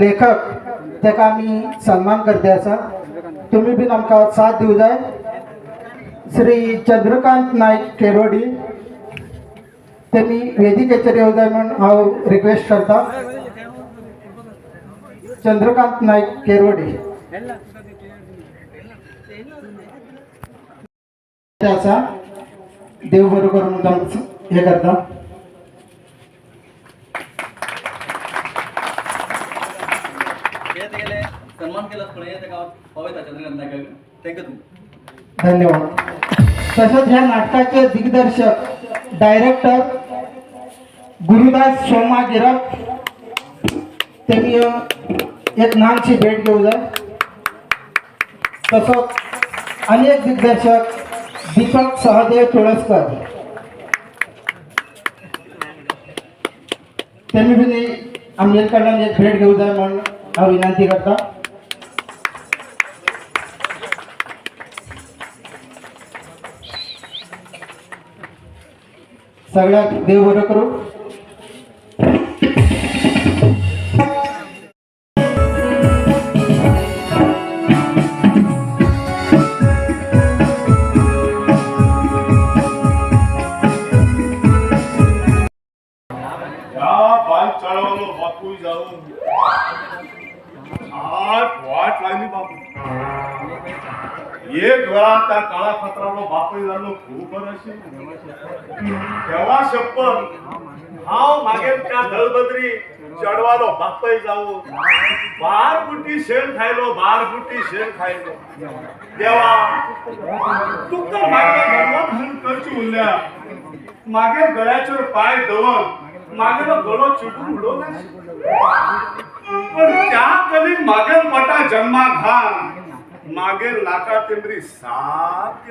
लेखक ताका आमी सन्मान करते आसा. तुमी बीन आमकां साथ दिवं जाय. श्री चंद्रकांत नायक केरोडी तेमी वेदिकेचेर येवं जाय म्हूण हांव रिक्वेस्ट करता. चंद्रकांत नायक केरवडी आसा. देव बरो करून हे करता. सन्मान केला चंद्रकांत नायक, thank you. धन्यवाद. तसंच ह्या नाटकाचे दिग्दर्शक डायरेक्टर गुरुदास सोमा गिरप त्यांनी एक ल्हानशी भेट घेऊ जाय. तसोच आनी एक दिग्दर्शक दीपक सहदेव तुळसकर त्यांनी बी आमचे कडल्यान एक भेट घेऊ जाय म्हणून हांव विनंती करता. सगळ्याक देव बरो करू. बापूय जाऊन आठ वाट लागली बापू. एक वेळा त्या काळा फातरालो बापूय जालो खूप बरं आशिल्लें. तेव्हा शपथ हांव मागीर त्या दळबद्री चेडवालो बापय जाऊन बार फुटी शेण खायलो, बार फुटी शेण खायलो. देवा तुका मागीर धन करची उरल्या, मागीर गळ्याचेर पाय दवर, मागेलो गळो चिटून उडोवंक. पण त्या कलीन मागेल पटा जन्मा घाल, मागेल नाका तेंबरी साप.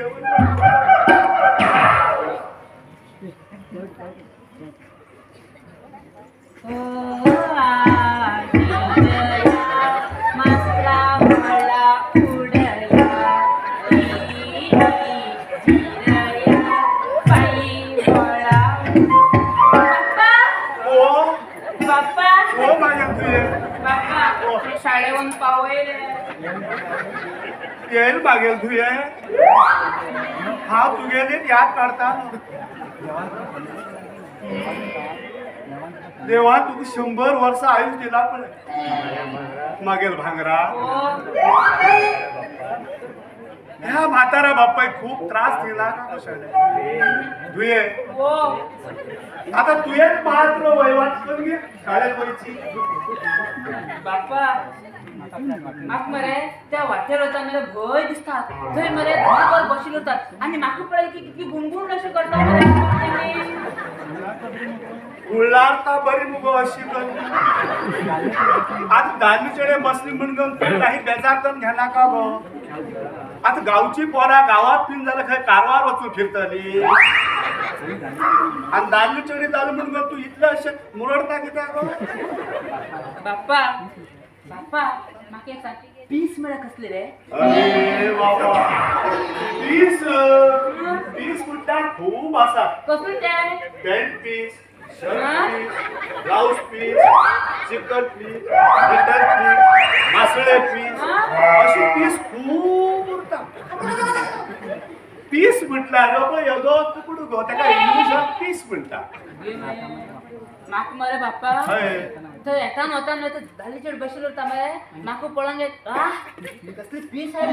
शाळेवन पावयले येईल मागेल तुये हांव तुगेली याद काडता. देवा तुका 100 वर्सां आयुष दिला पळय मागेल भांगरा. ह्या म्हातारा बापाय खूब त्रास दिला का तुये. आता तुयेच मात्र वयवाट करून घे शाळेत वयची. बाप्पा म्हाका मरे त्या वाटेर वता मरे भंय दिसता. थंय मरे 10 बशिल्ले उरतात आनी म्हाका पळय की कितली गुणगुण अशें करता मरे. गुळारता बरी मुगो अशी कर. आता दादली चेडे बसली म्हणून काही बेजार करून घेनाका गो. आता गावची पोरा गावात पिन जाल्यार खंय कारवार वचून फिरतली आणि दादली चेडी जाली म्हणून तू इतलें अशें मुरडता कित्याक गो. बाप्पा बाप्पा म्हाका एक सांग, पीस म्हळ्यार कसले रे? अरे बाबा पीस पीस म्हटल्यार खूब आसा. कसले ते? Pant piece, shirt piece, blouse piece, chicken piece, mutton piece, मासळे पीस, अशी पीस खूब उरता. पीस म्हटल्यार पळय येदो तुकडो गो, ताका इंग्लिशान पीस म्हणटा. म्हाका मरे बाप्पा थंय येता वता न्हय ते दादले बशिल्ले उरता मरे, म्हाका पळोवन कसली पीस बरोबर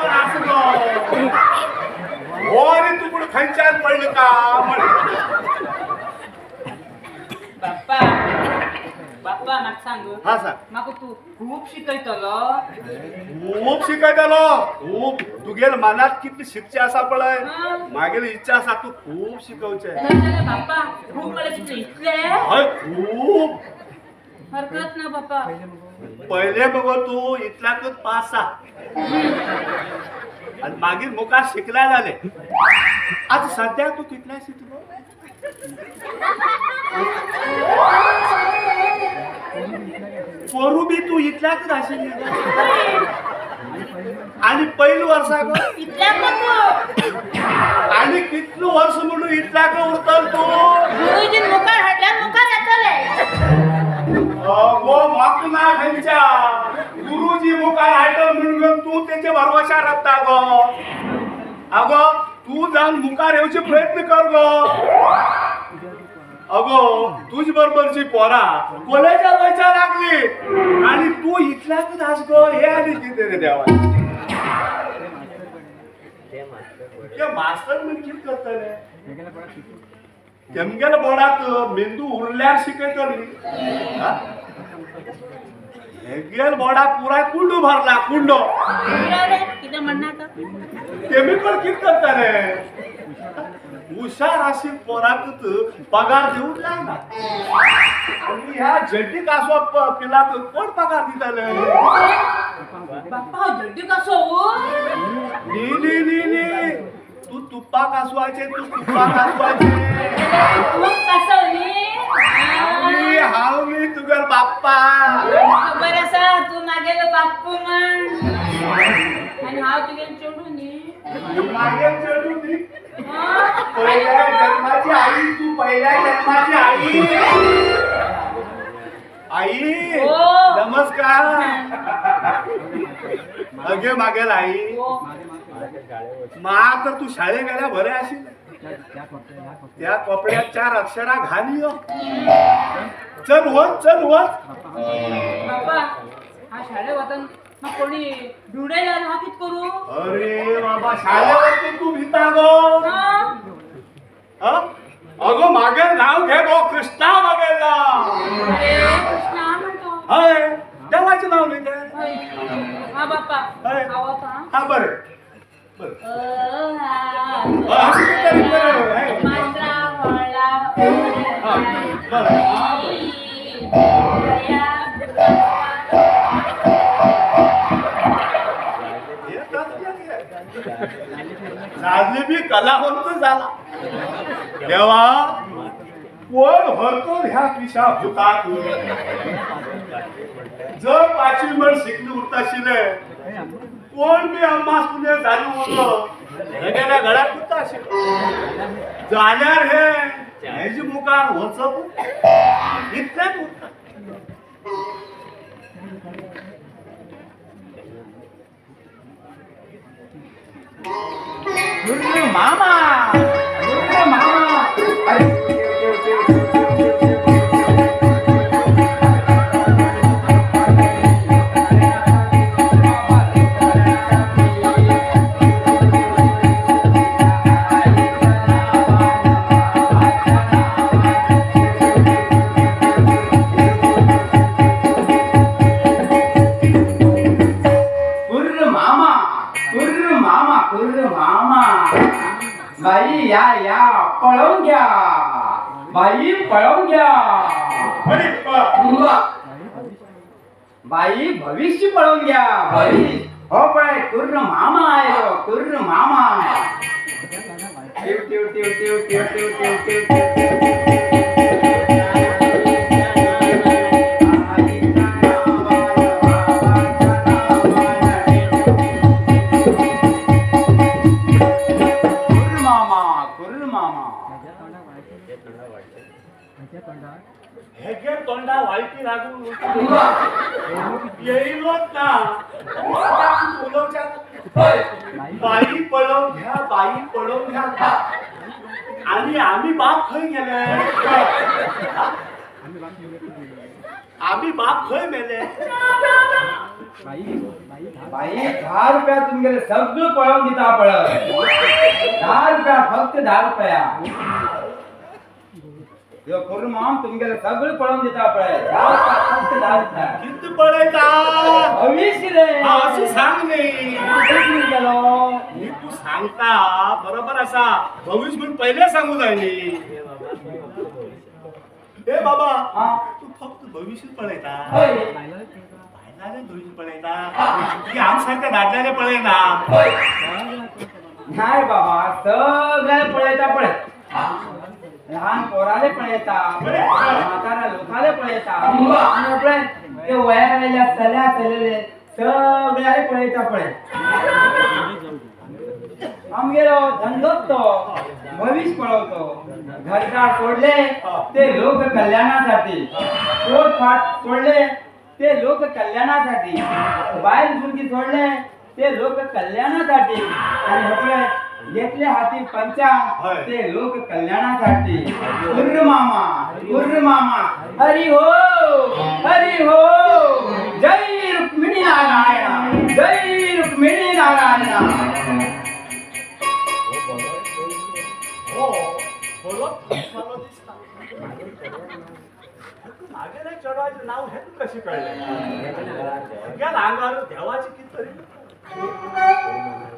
आसा गो. हो रे तुकडो खंयच्यान पडलो का म्हण. बाप्पा बाप्पा म्हाका सांग, हा सांग. म्हाका तूं खूब शिकयतलो. खूब शिकयतलो खूब. तुगेल मनात कितली शिकचे आसा पळय, मागेली इच्छा आसा तूं खूब शिकोवचें. बाप्पा खूब म्हळ्यार कितले इतले? हय खूब. हरकत ना बाप्पा. पयले मगो तूं इतल्याकूच पास जा आनी मागीर मुखार शिकल्या जालें. आतां सद्याक तूं कितल्या शिकलो? पोरू बी तूं इतल्याकूच आशिल्ली आनी पयले वर्सा गो आनी कितलो वर्स म्हणून इतल्याक उरतलो तूं? गुरुजीन मुखार हाडल्यार मुखार येतले. बाप ना खंयच्या गुरुजी मुखार आयटम म्हणून तूं तेचे भरवशार रावता गो. अगो तूं जावन मुखार येवचे प्रयत्न कर गो. अगो तुज बरोबरची पोरां कॉलेजाक वयच्या लागली आनी तूं इतल्याकूच आस गो. हे आनी कितें रे देवा, ते मास्तर म्हण कितें करतले? तेमगेल्या बोडाक मेंदू उरल्यार शिकयतली. हेगेल बोडाक पुराय कुंडो भरला, कुंडो. कितें म्हणना केमिकल कितें करतले? हुशार आशिल्ले पोराकूच पगार दिवंक जायना आनी ह्या जड्डी कासवा पिलाक कोण पगार दितले? बाप्पा हांव जड्डी कासो. न्ही न्ही न्ही न्ही, तूं तुप्पा कासवाचें, तूं तुप्पा कासवाचें. तूं कासव न्ही? हांव न्ही तुगेलो बाप्पा. खबर आसा तूं मागेलो बाप्पू म्हण आनी हांव तुगेलो चेडूं न्ही. मागेल चेडूं न्ही, पहिल्या जन्माची आई तू, पहिल्या जन्माची आई. आई नमस्कार. अगे मागेल आई, मा तर तू शाळे गेल्या बरे आशिल्लें. त्या कपड्यात 4 अक्षरां घाली. चल वच, चल वच. बाप्पा हा शाळे वतान म्हाका कोणी धुडयल्यार हांव कितें करूं? अरे बाबा शाळे वचून तूं भिता गो? अगो मागेल नाव घे गो, कृष्णा मागेल नाव. कृष्णा म्हणतो? हय, देवाचें नाव न्ही तें. हा बाप्पा हांव वता. हा बरें. झाली बी कलावंत झाला. देवा कोण भरतो ह्या पिशा भूतात. जर 5वी म्हण शिकली उरताशिल्ले कोण बी अम्मा पुणे झाली उरलो हेगेल्या घरात उरता आशिल्लो जाल्यार हे हेजे मुखार वचप इतलेंच उरता. मामा मामा अरे बाई या या पळवून घ्या, बाई पळवून घ्या. बाई भविष्य पळवून घ्या, भविष्य. हो पळय कुर्र मामा आयलो, कुर्र मामा. टिव टिव टिव टिव टिव टिव टिव टिव. हेगे तोंडा वाळटी लागून येयलोच ना. उलोवच्याक बाई पळोवन घ्या, बाई पळोवन घ्या. आनी आमी बाप खंय गेले? आमी बाप खंय मेले? बाई 10 रुपया तुमगेले सगळं पळोवन दिता. पळय 10 रुपया, फक्त 10 रुपया. करून माम तुमगेले सगळं पळोवन दिता. पळय 10 रुपया, फक्त 10 रुपया. कितें पळयता? भविष्य रे. अशें सांग न्ही. गेलो न्ही तूं सांगता बरोबर आसा. भविष्य म्हण पयलें सांगू जाय न्ही. ए बाबा तूं फक्त भविष्य पळयता, बायलांनी भविष्य पळयता की आम सारक्या दादल्याने पळयना? नाही बाबा, सगळ्याला पळयता. पळय लहान पोराले पळयता, म्हाताऱ्या लोकाले पळयता, आनी पळय ते वयार आयिल्ल्या चल्या चलेले सगळ्याले पळयता. पळय आमगेलो धंदोच तो भविष्य पळवतो. घरदार सोडले ते लोक कल्याणासाठी, पोट फाट सोडले ते लोक कल्याणासाठी, बायल भुरगी सोडले ते लोक कल्याणासाठी, आणि आपले घेतले हाती पंचांग ते लोक कल्याणासाठी. गुरु मामा गुरु मामा हरी हो हरी हो, जय रुक्मिणी नारायण जय रुक्मिणी नारायण. मागेल्या चेडवाचें नांव हें कशें कळ्ळें? तुगेल्या आंगार देवाची कितें तरी.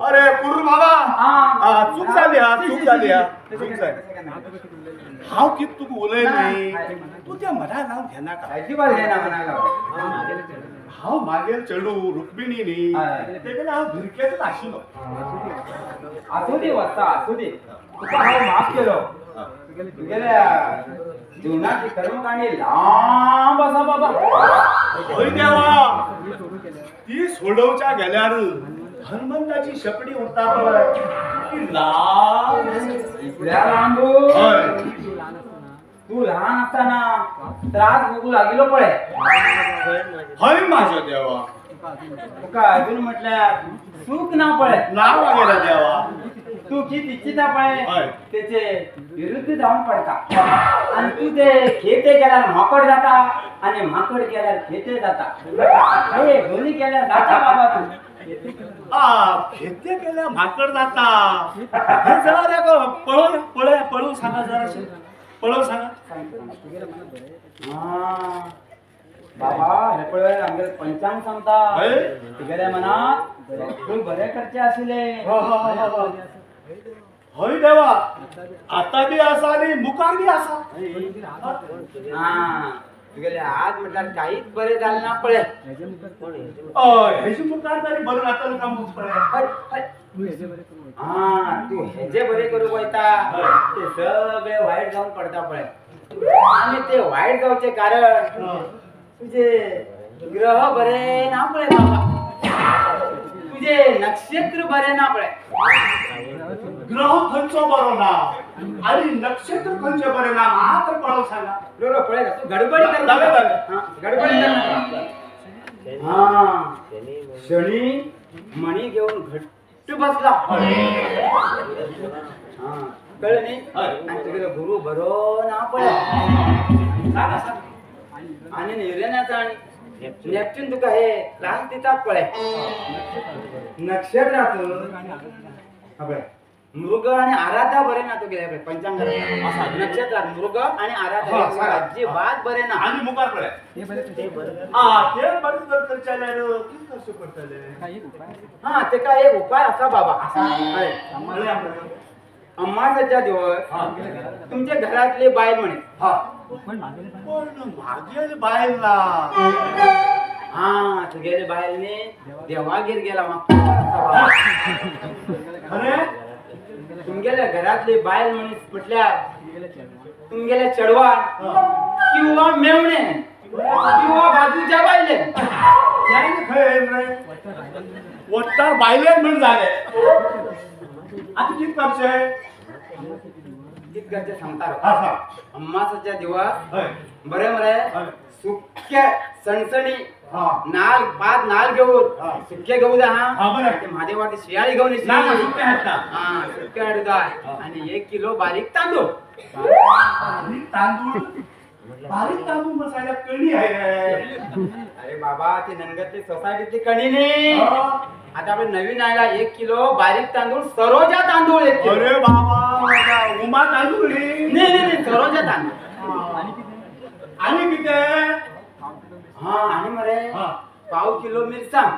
अरे कुरू बाबा, चूक जाली हा, चूक जाली हा, चूक जाली. हांव कितें तुका उलय न्ही, तूं तें मना लावन घेनाका. अजिबात घेना मना लावन. हांव मागेल चेडूं रुक्मिणी न्ही, तेगेलें हांव भिरकेंतच आशिल्लो. आसूं दी वत्सा, आसूं दी, तुका हांव माफ केलो. तुगेल्या जीवनाची कर्मकांडी लांब आसा बाबा. हय देवा, ती सोडोवच्या गेल्यार हनुमंताची शेपडी उरता पळय ती लांब. इतल्या लांब? तू लहान असताना त्रास भोगू लागिलो पळय. हय माझ्या देवा, तुका अजून म्हटल्यार सुख ना पळय. ना मागेल्या देवा, तू किती इच्छिता पळय तेचे विरुद्ध जावन पडता, आणि तू ते खेते गेल्यार माकड जाता आणि माकड गेल्यार खेते जाता. हे दोन्ही केल्यार जाता बाबा तू. खेते केल्यार माकड जाता हे जरा पळोव पळय पळोव सांगा, जराशें पळोव सांगा. बाबा हे पळय आमगेले पंचांग सांगता तुगेल्या मनात सगळं बरें करचें आशिल्लें. हय देवा, आता बी आसा आनी मुखार बी आसा. तुगेले आज म्हटल्यार काहीच बरें जालें ना पळय. हेजे मुखार तरी बरें जातलें काय पळय. हा, तू हेजे बरें करूंक वयता ते सगळे वायट जावन पडता पळय. आनी ते वायट जावचें कारण तुझे ग्रह बरे ना पळय बाबा, तुझे नक्षत्र बरे ना पळय. ग्रह खंयचो बरो ना आणि नक्षत्र खंयचें बरें ना मात्र पळोवंक सांगा. बरोबर पळय, तूं गडबडी कर, गडबडी कर. हा, शनी मणी घेऊन घट्ट बसला. हा, कळलं न्ही? आणि तुगेलो गुरु बरो ना पळय. आणि युरेनस आणि नेपच्यून तुका हे त्रास दितात पळय. नक्षत्रात मृग आणि आराधा बरे ना तुगेले पंचांग नक्षत्रात मृग आणि आराधा अजिबात बरे ना. आणि मुखार पळय ते बरें जर करचें जाल्यार कितें करचें पडटलें? हा, तेका एक उपाय आसा बाबा. अमावास्येच्या दिवस तुमच्या घरातली बायल म्हणे. पण मागेल बायल ना. हा, तुगेले बायलने देवागेर गेला. अरे तुमगेल्या घरातली बायल मनीस म्हटल्यार तुमगेल्या चेडवान किंवा मेवणे किंवा बाजूच्या बायले. वट्टार बायले म्हण जाले. आता कितें करचें? कितें करचें सांगता. अमावास्येच्या दिवस बरें मरे सुक्या सणसणी नाल पाच नाल घेऊन सुके घेऊ जा. हा, म्हादेवाची शियाळी घेऊन हा, सुके हाडू जाय. आणि 1 किलो बारीक तांदूळ. तांदूळ बारीक तांदूळ मसायला कणी आहे. अरे बाबा, ती ननगतली सोसायटीतली कणी न्ही. आता आपण नवीन आयला 1 किलो बारीक तांदूळ, सरोजा तांदूळ. अरे बाबा, उमा तांदूळ नाही नाही, सरोजा तांदूळ. आणि कितें? हा, आणि मरे 1/4 किलो मिरसांग,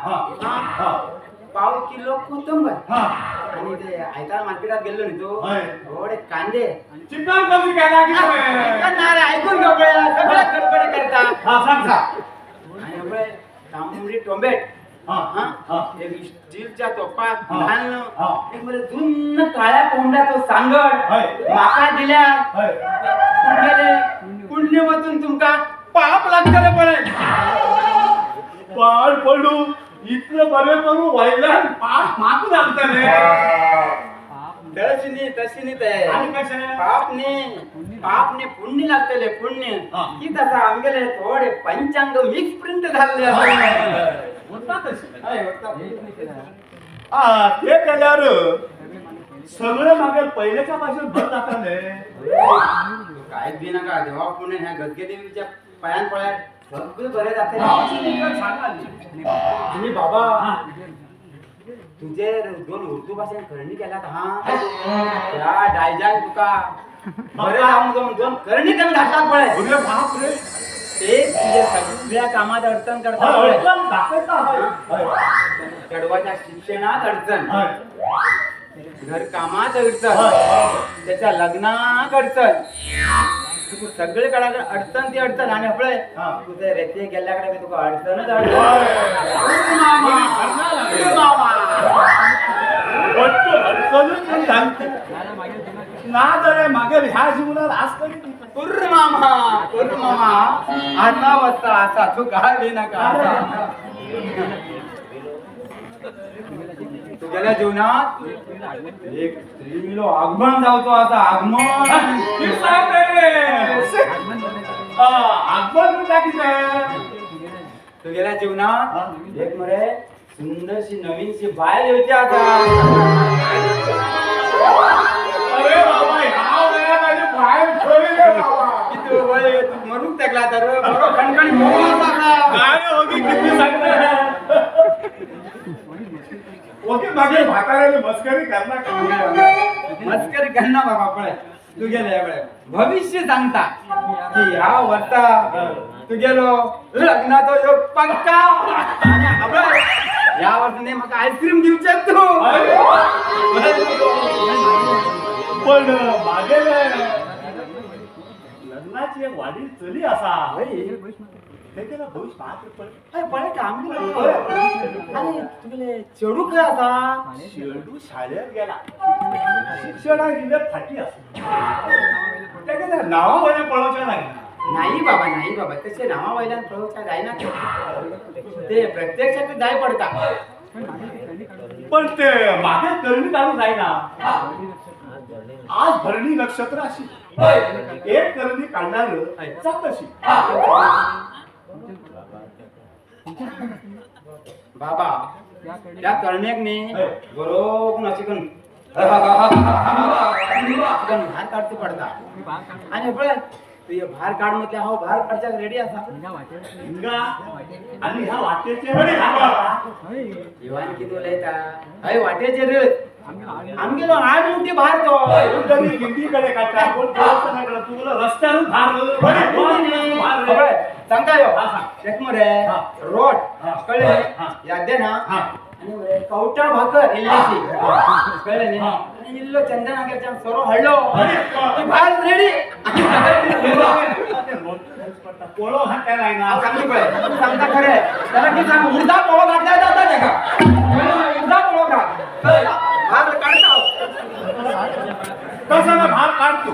1/4 किलो कोथंबीर, आणि ते आयतार मार्केटात गेलो न्ही तू, थोडे कांदे. चिकन कमी केला की चिकन ना रे, ऐकून घे पळय, सगळे गडबडी करता. आणि पळय तांबडी टोमॅट, एक स्टीलच्या तोपात घालून एक मरे जुन्न काळ्या कोंबड्याचो सांगड माका दिल्या. तुमगेले पुण्य वचून तुमका पाप लागतले पळय. पाड पडू, इतलं बरें करू वयल्यान पाप म्हाका लागतले. तशी न्ही, तशी न्ही ते. आनी कशें? पाप न्ही, पाप न्ही, पुण्य लागतले पुण्य. हा. की तसा आमगेले थोडे पंचांग मिक्स प्रिंट झाले आसा. होता तशें. हय, होता. आ, ते केल्यार सगळें मागीर पयलेच्या भाशेन बरें जातालें. कांयच बी नाका, देवा पुण्य ह्या गदगे देवीच्या पायान पळयात सगळें बरें जातलें. आनी बाबा, तुजेर दोन उर्दू भाशेन करणी केल्यात. हा, ह्या दायजान तुका बरें जावंक जावन दोन करणी कमी घातलात पळय. अरे बाप रे. ते तुज्या सगळ्या कामात अडचण करता पळय. अडचण दाखयता. हय. चेडवाच्या शिक्षणात अडचण, हय. घर कामात अडचण, हय. त्याच्या लग्नाक अडचण, तुका सगळे कडेन अडचण ती अडचण. आनी पळय, हा. तुझे रेती गेल्ल्या कडेन तुका अडचणच अडचण. मामा अडचणच सांगते ना जाल्यार मागीर ह्या जीवनात आसतली. कुर्र मामा, कुर्र मामा, आसा वस्ता आसा, तू काय बी नाका. आसा तुगेल्या जीवनात एक स्त्रीलो आगमन जावचो आसा, आगमन. आगमन म्हणल्यार कितें? तुगेल्या जीवनात एक मरे सुंदरशी नवीनशी बायल येवची आसा. अरे बाबा, ह्या वयात आनी बायल खंय रे बाबा? कितू वय, तू मरूंक तेकला तर बरो खणखणी मोग आसा. काय ओगी किती सांगता? ओके, मागीर म्हाताऱ्याली मस्करी करना. मस्करी करना बाबा. पळय, तुगेले पळय भविष्य सांगता की ह्या वर्सा तुगेलो लग्नाचो योग पक्का. आनी पळय, ह्या वर्सा न्ही म्हाका आयस्क्रीम दिवचें तूं. पण मागेले लग्नाची एक वाडीर चली आसा, तेगेलो भविष्य मात्र पळय. हय, पळय आमगेलो. आनी तुगेले चेडूं खंय आसा? चेडू शाळेत गेला, शिक्षणाक इल्लें फाटी आसा. तेगेल्या नांवा वयल्यान पळोवचें लागना. नाही बाबा, नाही बाबा, तशें नांवा वयल्यान पळोवच्या जायना ते, प्रत्यक्षात जाय पडता. पण ते मागे करणी काढून जायना. आज भरणी नक्षत्र अशी एक करणी काढणार जात अशी. बाबा, त्या करणेक न्ही बरोबर अशें करून भार काडचो पडता. आनी पळय, तुवें भार काड म्हटल्यार हांव भार काडच्याक रेडी आसा. हिंगा आनी ह्या वाटेचेर इवान कितें उलयता? हय, वाटेचेरच आमगेलो आठ मुठी भार तो. कोण तरी गिंडी कडे काडटा, कोण देवस्थाना कडे, तुगेलो रस्त्यारूच भार. पळय, सांगता यो. हा, सांग. एक मरे हा. रोट, हा. कळ्ळें? हा. याद्दे ना. हा. आनी मरे कवटा भाकर इल्लीशी, कळ्ळें न्ही? हा. आनी इल्लो चंदनागेरच्यान सोरो हाडलो अरे. की भार रेडी. पोळो घातल्या जायना. हांव सांगता पळय, तूं सांगता खरें. त्याला की सांग, उर्दा पोळो घातल्यार जाता तेका. उर्दा पोळो घात, भार काडटा हांव. तसं ना, भार काढतो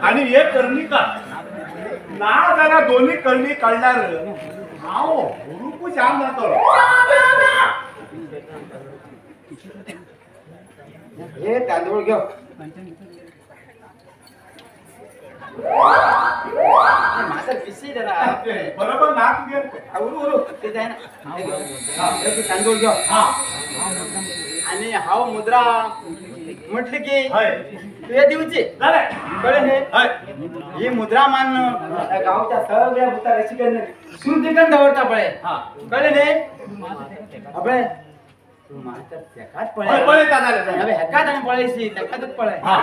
आणि एक करणी काढ ना जाल्यार दोन्ही करणी काडल्यार हांव हुरूप जाम जातलो. हे तांदूळ घेव. माझा पिशी जरा. बरोबर ना तुगे? उरू उरू, ते जायना. हे घेव. हे तू तांदूळ घेव. हा. आणि हाव मुद्रा म्हटली की तुवें दिवची. जालें. कळ्ळें न्ही? हय. ही मुद्रा मान गांवच्या सगळ्या भुताक अशी करून शुद्ध करून दवरता पळय. हा. कळ्ळें न्ही? अबे, तूं मातर तेकाच पळय. हय, पळयता. जालें, जालें. अबे, हेकाच आनी पळयशी, तेकाच पळय. हा.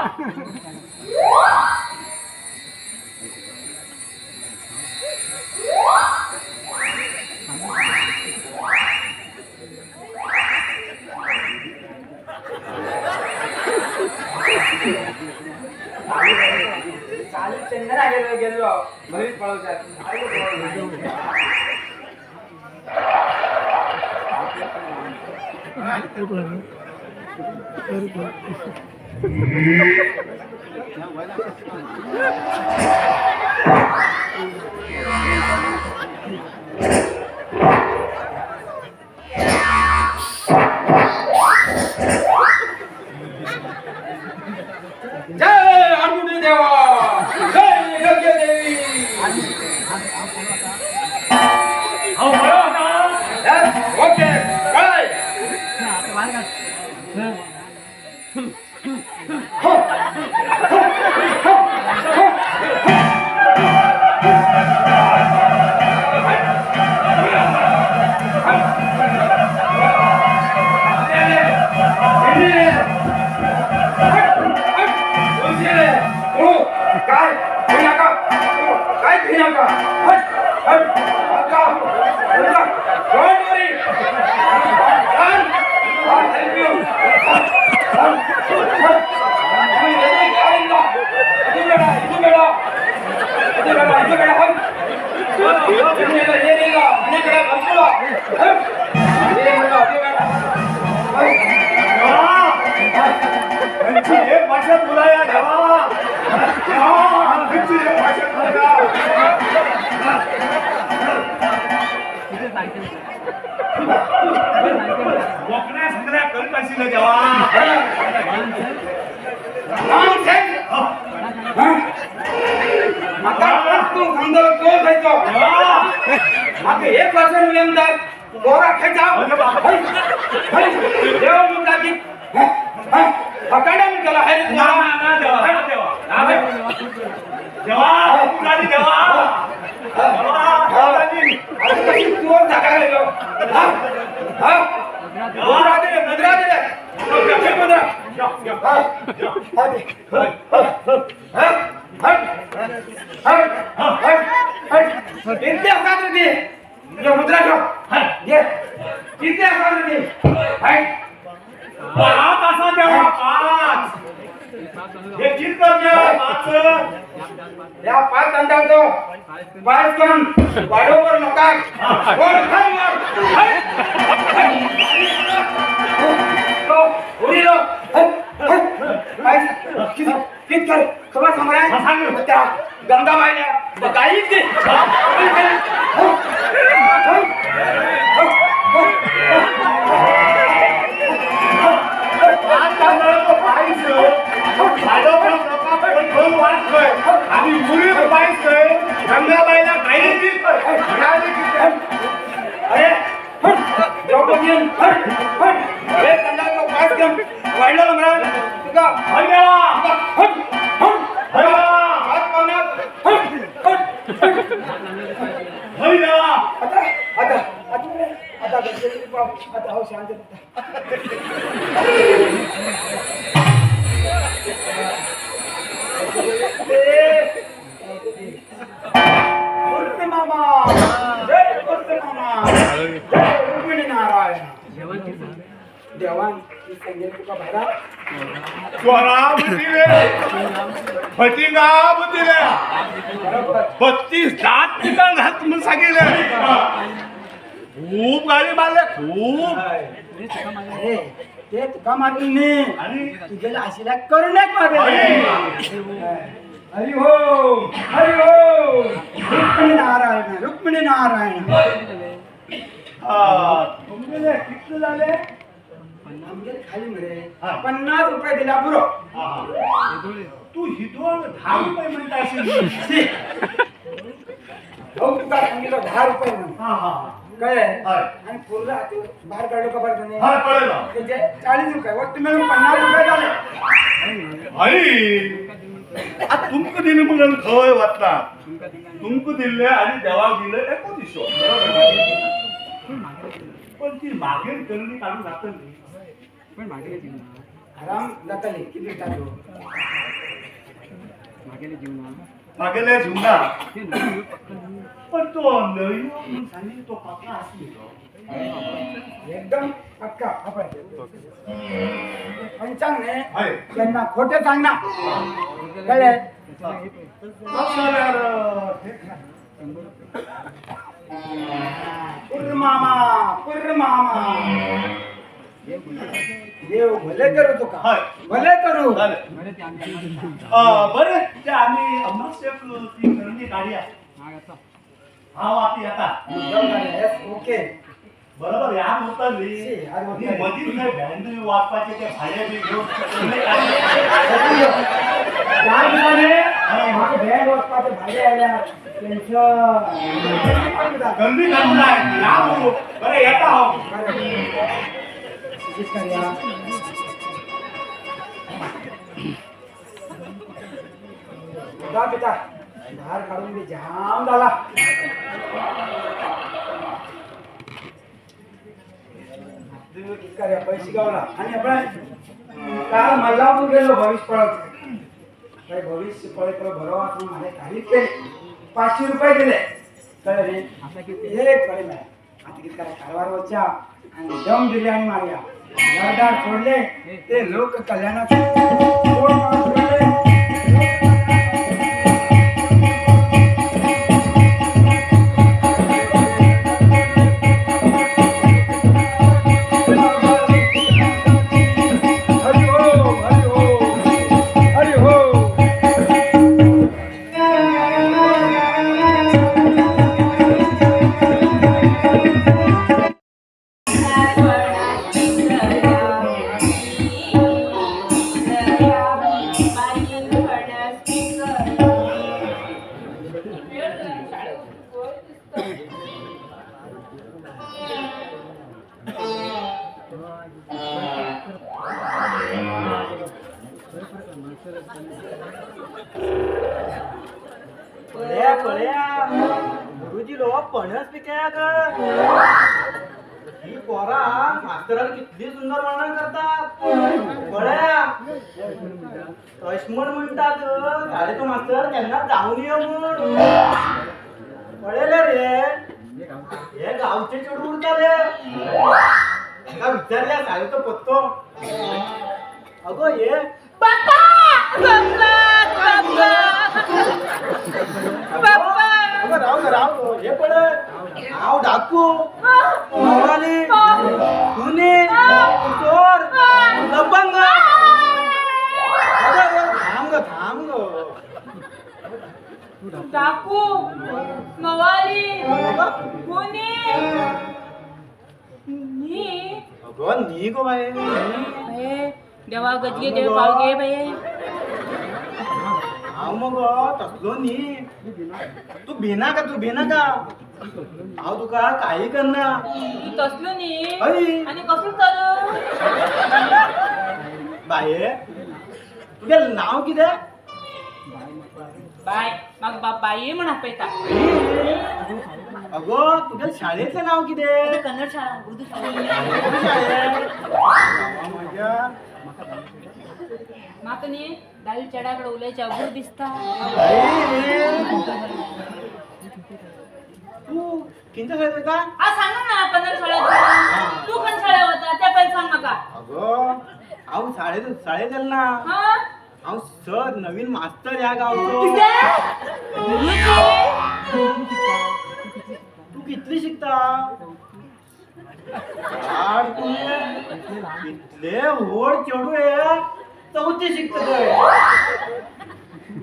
चालू चंदना गेलो भरीत पळवतात. काय भिनाका काय भिनाका हट हट नका नका don't worry run I help you run ಇದು ಬೇಡ ಇದು ಬೇಡ ಇದು ಬೇಡ ಇದು ಬೇಡ ಏನಿಲ್ಲ ಏನಿಲ್ಲ ಮನೆ ಕಡೆ ಬರ್ತಿಲ್ಲ ಏನಿಲ್ಲ ಅದು ಬೇಡ एक वर्ष बोरा खायचा देव म्हणता की फकाडा मी त्याला मुद्रा दिले मुद्रा मुद्रा घे किती पाच असा देवा पाच हे किती पाच या पाच अंदाजो पाच कम वाढोवर नका खबर सांग त्या गंगा मायल्या गाई गंगाबाईला अरे द्रौपदी वाढलं ना तुका आता आता आता आता हो शांत मामा जय मामा जय रुक्मिणी नारायण देवान सांगेल तुका भाडा स्वरा बुद्धीले फटिंगा बुद्धीले 32 दात निकाल घात म्हणून सांगितले खूप गाडी मारले खूप. अरे ते तुका मारली न्ही आणि तुझ्या आशिला करुणाक मारले. हरि ओम हरि ओम रुक्मिणी नारायण रुक्मिणी नारायण. तुमगेले कितले झाले? आमगेले खाली मरे 50 रुपये दिला पुरो. तू हिदोळ 10 रुपये म्हणता असेल. हो तुका सांगितलं 10 रुपये म्हणून. कळले आणि पूर्ण बाहेर काढलो का बरं त्याचे 40 रुपये वट्ट मिळून 50 रुपये झाले. आई आता तुमका दिले म्हणून खंय वता तुमका दिले आणि देवाक दिले एकूच हिशोब. पण ती मागेल करणी काढून जातली आराम जातले किती जातो मागेल्या जीवना. पण तो नळयो सांगितलं तो पक्का आसलो एकदम पक्का. आपण पंचांग ने त्यांना खोटे सांगणार कळले. पूर्ण मामा पूर्ण मामा देव भले करू तुका भले करू. बरे ते आम्ही अमावस्येक ती करणी काढया. हांव आतां येता. ओके बरोबर याद उरतली मदींच थंय बँड वाजपाचें ते भाडे बी घेवन म्हाका बँड वाजपाचें भाडे आयल्यार टेन्शन करणी काडूंक जाय याद उरूं. बरें येता हांव. जा बेटा बाहेर काढून बी जाम झाला. पैसे गावला आणि आपण काल मल्लापूर गेलो भविष्य पळत. काय भविष्य पळय बरो आसा म्हणून हांवें तारीफ केली 500 रुपये दिले कळ्ळें न्ही एक बरें मेळ्ळें आतां कितें करा कारवार वचया आनी दम बिर्याणी मारया घरदार सोडले ते लोक कल्याणाचे हरि ओम हरि ओम हरि ओम। पळया पळया गुरुजी लोक पणस पिकया ग ही पोरा मास्तरान कितली सुंदर वर्णन करतात पळया तशमण म्हणतात साडे तो मास्तर केन्ना जावन यो म्हूण पळयले रे हे गांवचे चेडूं उरताले ताका विचारल्या साडे तो पत्तो अगो हे बाप्पा बाप्पा बाप्पा अगं राव राव हे पळय हांव डाकू मवाली खुनी चोर लबंग। अगं थांब ग थांब ग डाकू मवाली खुनी नी अगं नी गो बाई देवा गजगे देव पाव गे बाई हांव मगो तसलो न्ही तू भिनाका तू भिनाका हांव तुका काही करना तू तसलो न्ही आनी कसलो तर बाये तुगे नांव कितें बाय म्हाका बाये म्हण आपयता अगो तुगे शाळेंतलें नांव कितें कन्नड शाळा उर्दू शाळा म्हाका न्ही दावी चेड्या कडेन उलयचें अबूर दिसता। तू किंच्या शाळेत वता? हांव सांग ना कन्नड शाळेत तू खंय शाळेत वता तें पयलीं सांग म्हाका। अगो हांव शाळेत शाळेत येयला ना हांव सर नवीन मास्तर ह्या गांवचो। तू कितली शिकता? कितले व्हड चेडूं हे चवथी शिकता थंय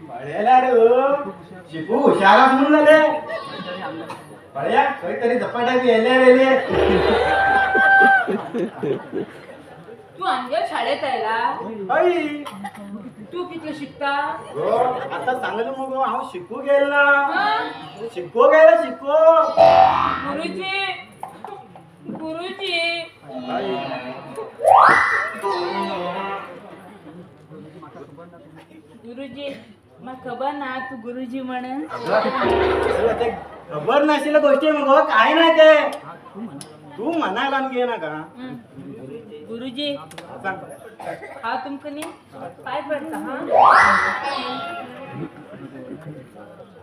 पळयल्या रे शिकू हुशार आसा म्हणून जालें पळया खंय तरी झपाट्याक येयले रे। तू आमगे शाळेत आयला हय तू कितले शिकता? आता सांगलें मगो हांव शिकू गेल ना शिको गेला शिको। गुरुजी गुरुजी गुरुजी म्हाका खबर ना तू गुरुजी म्हणून। खबर नाशिल्ल्या गोष्टी मगो काय ना ते तू म्हणायला घे नाका। गुरुजी हांव तुमकां न्ही पांय पडटा हा।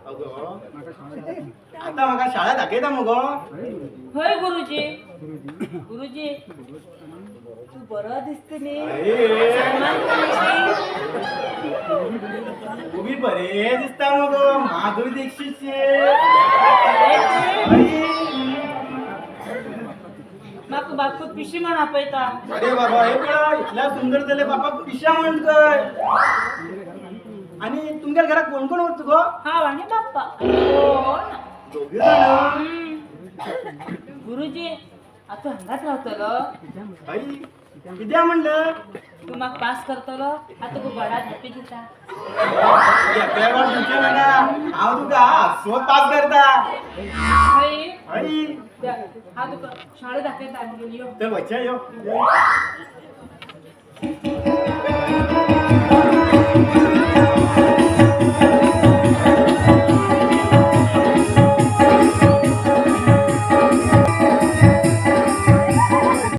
अगो आतां म्हाका शाळा दाखयता मगो? हय गुरुजी। गुरुजी तू बरो दिसता न्ही तू बी बरें दिसता मगो माधुरी दीक्षितचे। म्हाका बापू पिशी म्हण आपयता। अरे बाबा हे पळय इतल्या सुंदर जाले बापाक पिशा म्हण खंय। आनी तुमच्या घरात कोण कोण उरता गो? हांव आनी बाप्पा कोण दोगी जाण। गुरुजी आतां हांगाच रावतलो? हय कित्याक म्हणलें? तूं म्हाका पास करतलो आतां तुका गोडा धापी दिता। दिवचें नाका हांव तुका स्वत पास करता। हय हय हांव तुका शाळा दाखयता यो। चल वचया यो।